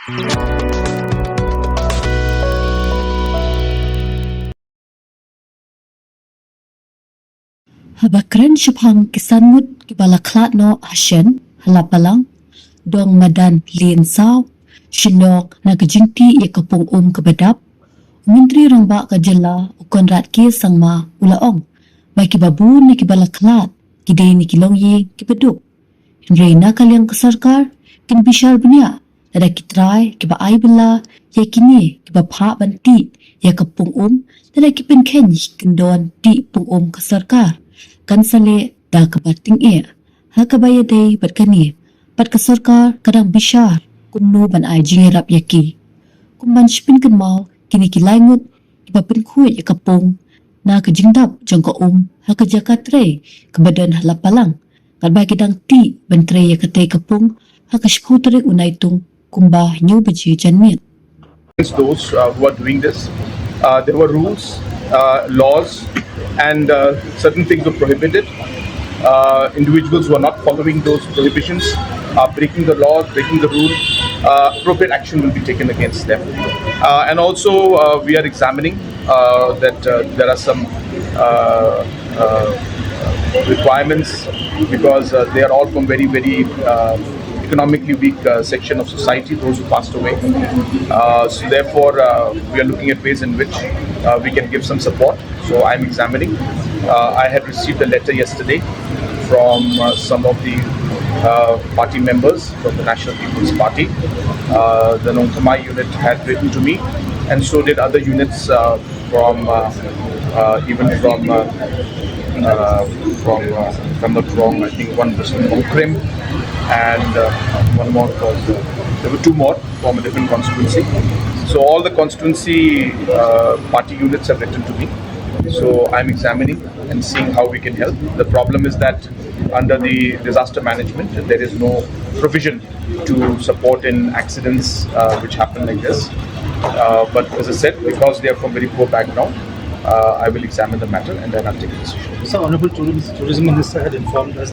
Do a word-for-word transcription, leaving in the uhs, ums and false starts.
Haba kren shaphang ki san ngut kiba la khlad noh ha shen ha Lapalang, dong madan lien saw, shnong na ka jingtih ïa ka pung um kaba dap, u Myntri Rangbah ka jylla u Conrad K Sangma u la ong ba kiba bun na kiba la khlad ki dei na ki longïing kiba duk. Hynrei na ka liang ka sorkar kin bishar bniah lada ki trai kiba ai bylla ïa kine kiba phah ban tih ïa ka pung um, lada ki pynkheiñ ïa ki kyndon tih pung um ka sorkar kan sa leh da kaba tyngeh. Ha kaba ïadei bad kane, pat ka sorkar ka dang bishar kumno ban ai jingïarap ïa ki. Kum ban sa pynkynmaw, kine ki lai ngut kiba pynkhuid ïa ka pung na ka jingdap jong ka um ha ka jaka trei kaba don ha Lapalang, katba ki dang tih ban trei ïa katei ka pung ha ka shiphew tarik u Naitung kumba hynñiew baje janmiet. Against those uh, who are doing this. Uh, there were rules, uh, laws, and uh, certain things were prohibited. Uh, individuals who are not following those prohibitions are breaking the law, breaking the rule. Uh, appropriate action will be taken against them. Uh, and also, uh, we are examining uh, that uh, there are some uh, uh, requirements because uh, they are all from very, very uh, economically weak uh, section of society, those who passed away. Uh, so therefore, uh, we are looking at ways in which uh, we can give some support. So I'm examining. Uh, I had received a letter yesterday from uh, some of the uh, party members from the National People's Party. Uh, the Nongthymmai unit had written to me, and so did other units uh, from uh, uh, even from uh, uh, from uh, if I'm not wrong, I think one person from Krim, and uh, one more was uh, there were two more from a different constituency. So all the constituency uh, party units have written to me. So I'm examining and seeing how we can help. The problem is that under the disaster management, there is no provision to support in accidents uh, which happen like this. Uh, but as I said, because they are from very poor background, uh, I will examine the matter and then I'll take a decision. So, Honorable Tourism, Tourism Minister had informed us